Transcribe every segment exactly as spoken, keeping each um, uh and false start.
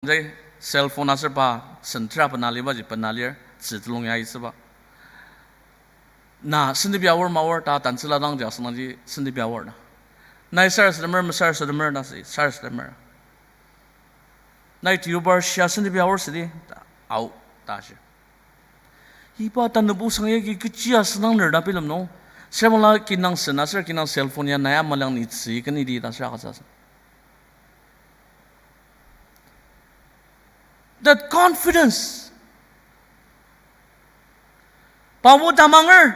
Jai cell phone aser pa sen tera bena alibaji bena lir, tzü telung ya itsüba. Na sentep ya aor maor ta tantsüla dangji asüngdangji sentep ya aor na. Nai sarasademer, mesarasademer ta si, sarasademer. Nai tiobar shia sentep ya aor südi, ta, ao, ta shi. Iba tanübo sang yagi kechi asüngdang lir ta bilem nung. Serbangla kinang sen aser kinang cell phone ya nai ama liang ni tzü keni di ta sür agütsü asü. That confidence. Pabo tamanger,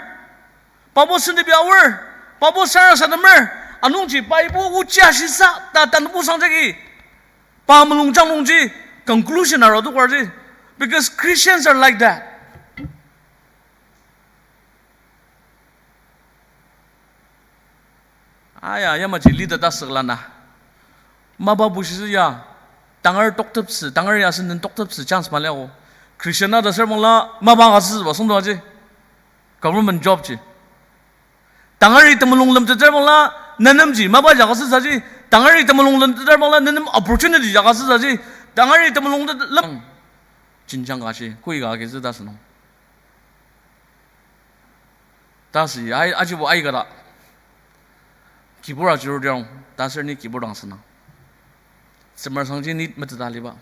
pabo sentep ya aor, pabo sarasademer, anungji paibo ochi ashisa ta tanübo sang jagi. Pa mulungjang nungji conclusion arudok arji. Because Christians are like that. Aya, yamaji lida ta süklana. Mapa bushitsü ya, tangar tokteptsü, tangar ya senden tokteptsü chance maliago. Christian na ta serbangla mapa agütsüba süngdo aji. Government job ji. Tangari temulung lemteter bangla, nenemji mapa jaka süsaji. Tangari temulung lemteter bangla, nenem opportunity jaka süsaji. Tangari temulung te-, lem-, jenjang ka shi, koi ka agitsü ta sünung. Ta si, ai, ajibo aikata. Kibur ajurur dirong, ta ser ni kibur dang sünang. Semer sangji ni meteta liba.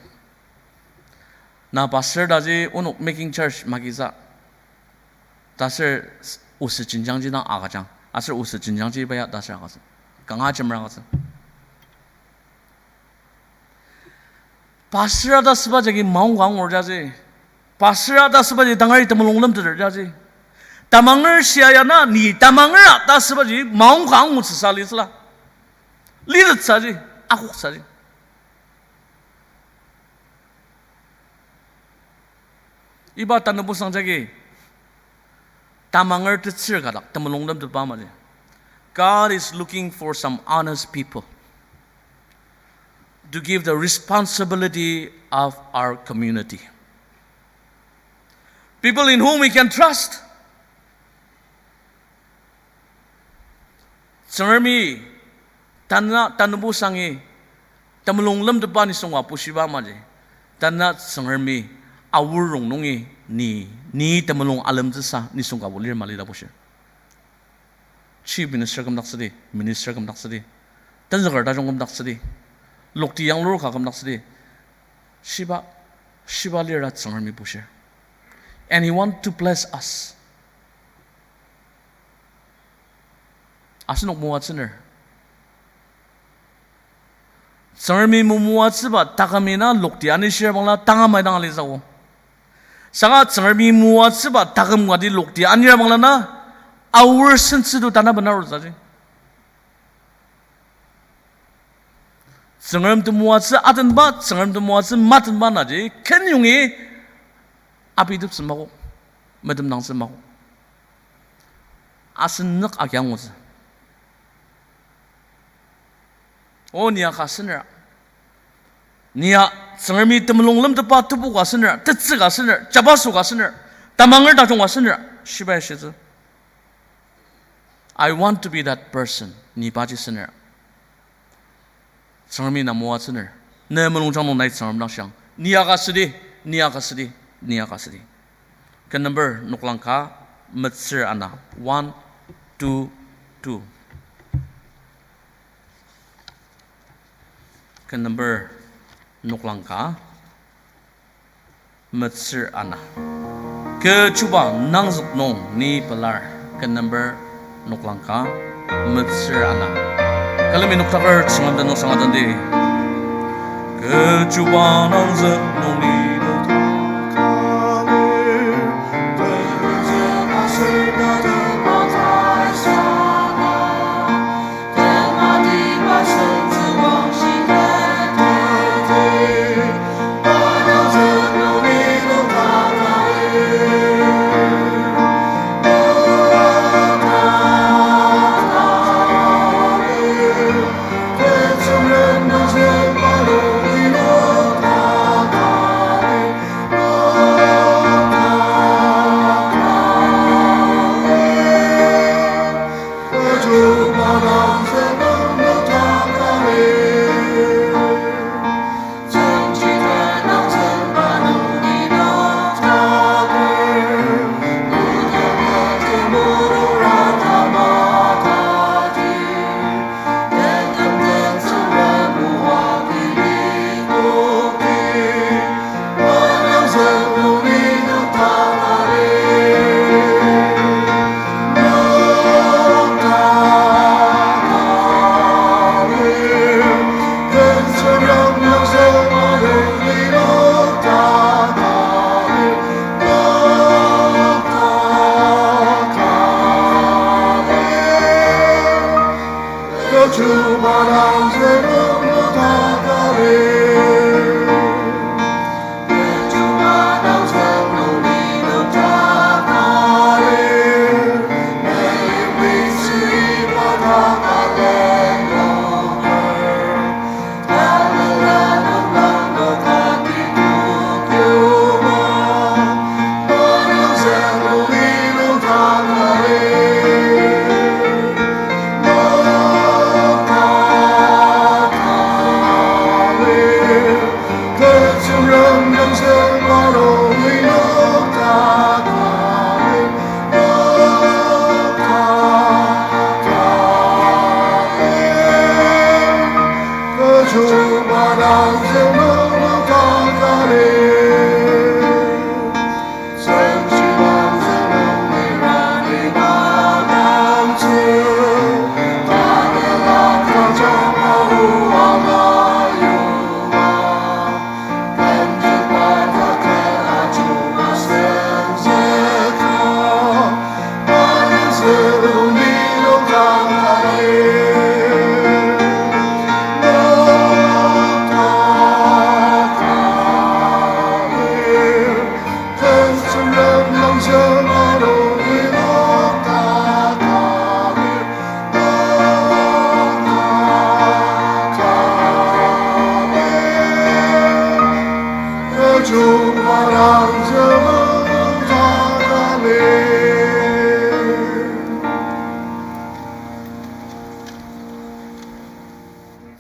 Na pastor taji onok making church magitsü. Ta ser s-, oset jenjangji dang agüjang. Aser oset jenjangji iba ya ta ser agütsü. Kanga jemer agütsü. Pastor ta süba jagi maong ka angur jaji. Pastor ta süba jagi tangari temulung lemteter jaji. Tamanger shia ya na ni tamanger ta sübaji maong ka angutsüsa litsüla. Litetsaji, akoksaji. Iba tanübo sang jagi tamanger tetsür ka dak temulung lemtetba maji. God is looking for some honest people to give the responsibility of our community. People in whom we can trust. Tsüngremi, tanü, tanübo sangi, temulung lemtetba nisung ka bushiba maji. Tanü Tsüngremi, aor rongnungi, ni, ni temulung alemtsüsa nisung ka bu lir mali ta bushir. Chief Minister kümdaktsüdi, Minister kümdaktsüdi, tenzüker tajung kümdaktsüdi, lokti yanglur ka kümdaktsüdi, shiba, shiba lir ta Tsüngremi bushir. And he want to bless us. Asenok moatsüner. Tsüngremi momoatsüba taküm ina lokti anishir bangla tangamai dang alitsü o. Saka Tsüngremi moatsüba taküm kati lokti anir bangla na aor sentsü to tanü bena arutsüji. Tsüngrem temoatsü atenba, Tsüngrem temoatsü matenba naji kenyongi abiteptsü makok, metemdangtsü makok. Asen nük agi angutsü. O, nia ka senera. Nia Tsüngremi temulung lemtetba tebu ka senera, tetsü ka senera, jabaso ka senera, tamanger tajung ka senera, shibai shitsü. I want to be that person. Ni paji senera. Tsüngremi na moatsüner. Ne mulungjang nung nai Tsüngrem dang shiang. Nia ka südi, nia ka südi, nia ka südi. Ken number noklang ka metsür ana. One, two, two. Ken number noklang ka metsür ana. Kechuba nangzük nung ni pelar. Ken number noklang ka metsür ana. Külemi noktaker Tsüngrem den nung sangatendi. Kechuba nangzük nung ni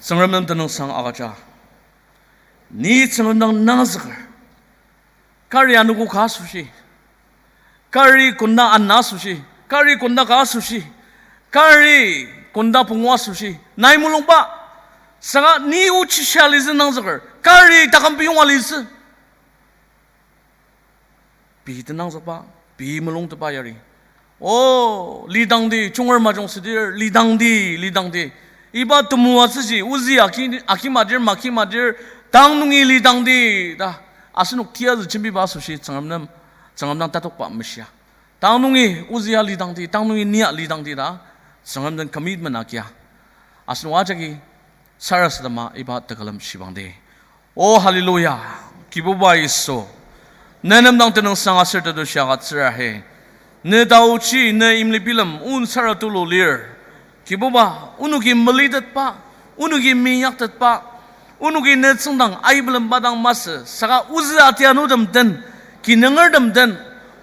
Tsüngrem nem tenüngsang agüja. Ni Tsüngrem dang nangzüker. Kari anogo ka asoshi. Kari konda ana asoshi. Kari konda ka asoshi. Kari konda pungu asoshi. Nai mulungba. Saka ni ochi shia litsü nangzüker. Kari taküm piyonga litsü. Pei tenangzükba, pei mulungteba yari. O, lidangdi, chunger majung südir, lidangdi, lidangdi. Iba temoatsüji, ozi aki, aki madir, maki madir, tang nungi lidangdi, ta. Asenok tiyazü jembiba asoshi, Tsüngrem nem, Tsüngrem dang tatokba meshia. Tang nungi ozia lidangdi, tang nungi nia lidangdi ta, Tsüngrem den commitment agia. Asenok ajaki sarasadema iba tekülem shibangdi. O hallelujah, Kibuba Yisu. Ne nem dang tenüngsang aser tetushi agütsür ahe. Ne taochi, ne imlibilem, on sara tulu lir. Kibuba, onoki melitetba, onoki minyaktetba, onoki ne tsüngdang aibelemba dang masü, saka ozü atianutem den, kinungertem den,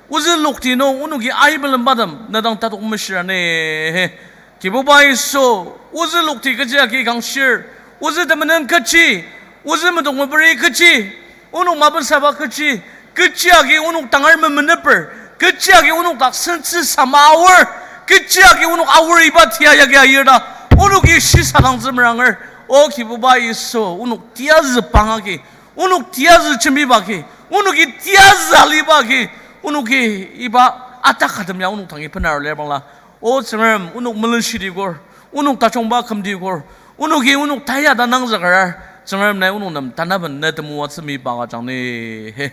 ozü lokti nung onoki aibelembatem ne dang tatok meshira ne. Kibuba Yisu, ozü lokti kechi agi kangshir, ozü temenen kechi, ozü medok meperi kechi, onok mapensaba kechi, kechi agi onok tangar memeneper, kechi agi onok dak sentsü sama aor, kechi agi onok aor iba tia yagi ayir ta, onoki shisadangtsü meranger. O Kibuba Yisu, onok tiyazü pang agi, onok tiyazü jembiba agi, onoki tiyazü aliba agi, onoki iba atakatem ya onok dangi benaru lir bangla. O Tsüngrem, onok melenshidi kor, onok tajungba kümdi kor, onoki onok taya ta nangzüker, Tsüngrem nai onok nem tanaben ne temoatsü miba agüjang ni he.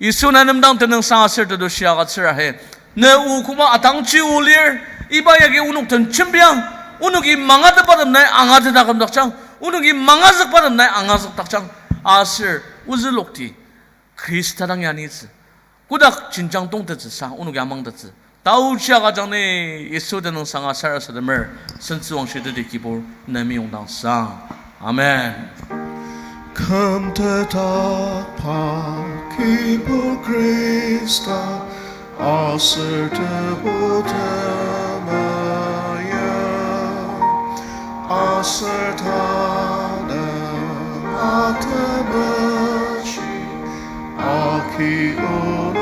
Yisu, na nem dang tenüngsang aser tetushi agütsür ahe. Ne o koba atangji o lir, iba yagi onok den jembiang, onoki mangatetbatem nai angateta kümdakjang, onoki mangazükbatem nai angazükdakjang, aser ozü lokti Khrista dang ya nitsü, kodak jenjang tongtettsüsa onoki amangtettsü. Taochi agüjang ni, Yisu tenüngsanga sarasademer, sentsüwangshi teti Kibur ne meyongdang sang. Amen. Kümtetdakba Kibur Khrista, aser Tebu temaya, aser tanü atemeshi, aki o